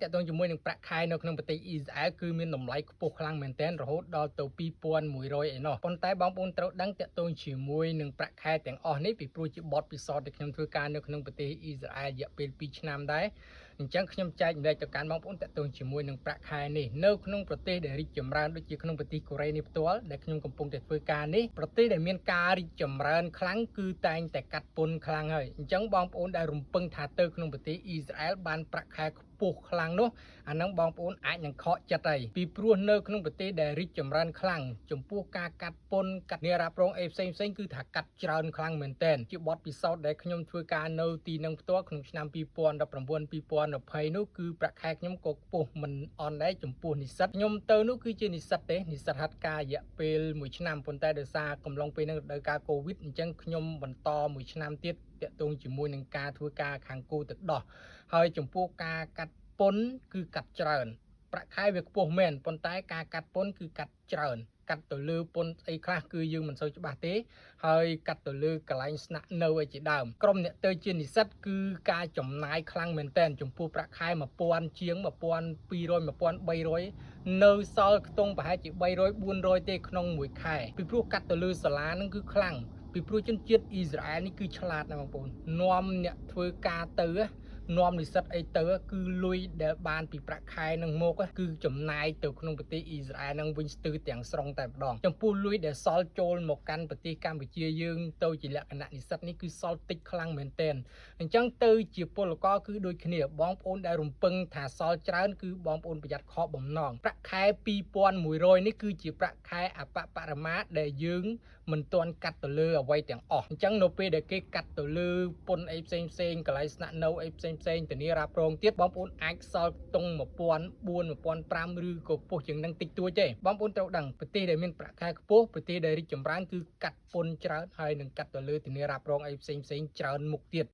តកតងជាមួយនឹងប្រាក់ខែនៅក្នុងប្រទេសអ៊ីស្រាអែលគឺមានតម្លៃខ្ពស់ខ្លាំងមែនទែនរហូតដល់ទៅ2100ឯណោះប៉ុន្តែបងប្អូនត្រូវដឹងតកតងជាមួយនឹងប្រាក់ខែទាំងអស់នេះពីព្រោះជាបទពិសោធន៍ដែលខ្ញុំធ្វើការនៅក្នុងប្រទេសអ៊ីស្រាអែលរយៈពេល2ឆ្នាំដែរអញ្ចឹងខ្ញុំចែករំលែកទៅកាន់បងប្អូនតកតងជាមួយនឹងប្រាក់ខែនេះនៅក្នុងប្រទេសដែលរីកចម្រើនដូចជាក្នុងប្រទេសកូរ៉េនេះផ្ទាល់ដែលខ្ញុំកំពុងតែធ្វើការនេះប្រទេសដែលមានការរីកចម្រើនខ្លាំងគឺតែងតែកាត់ពន្ធខ្លាំងហើយអញ្ចឹងបងប្អូនដែលរំពឹងថាទៅក្នុងប្រទេសអ៊ីស្រាអែលបានប្រាក់ខែខ្ពស់ខ្លាំងនោះអាហ្នឹងបងប្អូនអាចនឹងខកចិត្តហើយពីព្រោះនៅក្នុងប្រទេសដែលរីកចម្រើនខ្លាំងចំពោះការកាត់ពន្ធកាត់នារ៉ាប់រងអីផ្សេងផ្សេងគឺថាកាត់ច្រើនខ្លាំងមែនទែនជាបទពិសោធន៍ដែលខ្ញុំធ្វើការនៅទីនឹងផ្ទាល់ក្នុងឆ្នាំ2019 2020នោះគឺប្រាក់ខែខ្ញុំក៏ខ្ពស់មិនអន់ដែរចំពោះនិស្សិតខ្ញុំទៅនោះគឺជានិស្សិតទេនិស្សិតហាត់ការរយៈពេល1ឆ្នាំប៉ុន្តែដោយសារកំឡុងពេលហ្នឹងរដូវកាលកូវីដអញ្ចឹងខ្ញុំបន្តមួយឆ្នាំទៀតតាក់ទងជាមួយនឹងការធ្វើការខាងគោទឹកដោះហើយចំពោះការកាត់ពន្ធគឺកាត់ច្រើនប្រាក់ខែវាខ្ពស់មែនប៉ុន្តែការកាត់ពន្ធគឺកាត់ច្រើនកាត់ទៅលើពន្ធអីខ្លះគឺយើងមិនសូវច្បាស់ទេហើយកាត់ទៅលើកន្លែងស្នាក់នៅអីជាដើមក្រុមអ្នកទៅជានិស្សិតគឺការចំណាយខ្លាំងមែនទែនចំពោះប្រាក់ខែ1000ជាង1200 1300នៅសល់ខ្ទង់ប្រហែលជា300 400ទេក្នុងមួយខែពីព្រោះកាត់ទៅលើសាលានឹងគឺខ្លាំងពីព្រោះជនជាតិអ៊ីស្រាអែលនេះគឺឆ្លាតណាស់បងប្អូននាំអ្នកធ្វើការទៅនាំនិស្សិតអីទៅគឺលុយដែលបានពីប្រាក់ខែនឹងមកគឺចំណាយទៅក្នុងប្រទេសអ៊ីស្រាអែលនឹងវិញស្ទើរទាំងស្រុងតែម្ដងចំពោះលុយដែលសល់ចូលមកកាន់ប្រទេសកម្ពុជាយើងទៅជាលក្ខណៈនិស្សិតនេះគឺសល់តិចខ្លាំងមែនទែនអញ្ចឹងទៅជាពលករគឺដូចគ្នាបងប្អូនដែលរំពឹងថាសល់ច្រើនគឺបងប្អូនប្រយ័ត្នខកបំណងប្រាក់ខែ2100នេះគឺជាប្រាក់ខែអបបរមាដែលយើងមិនទាន់កាត់ទៅលើអ្វីទាំងអស់អញ្ចឹងនៅពេលដែលគេកាត់ទៅលើពន្ធអីផ្សេងផ្សេងកន្លែងស្នាក់នៅអីផ្សេងផ្សេងធានារ៉ាប់រងទៀតបងប្អូនអាចសល់ខ្ទង់1400 1500ឬក៏ខ្ពស់ជាងនឹងតិចតួចទេបងប្អូនត្រូវដឹងប្រទេសដែលមានប្រាក់ខែខ្ពស់ប្រទេសដែលរីកចម្រើនគឺកាត់ពន្ធច្រើនហើយនឹងកាត់ទៅលើធានារ៉ាប់រងអីផ្សេងផ្សេងច្រើនមុខទៀត។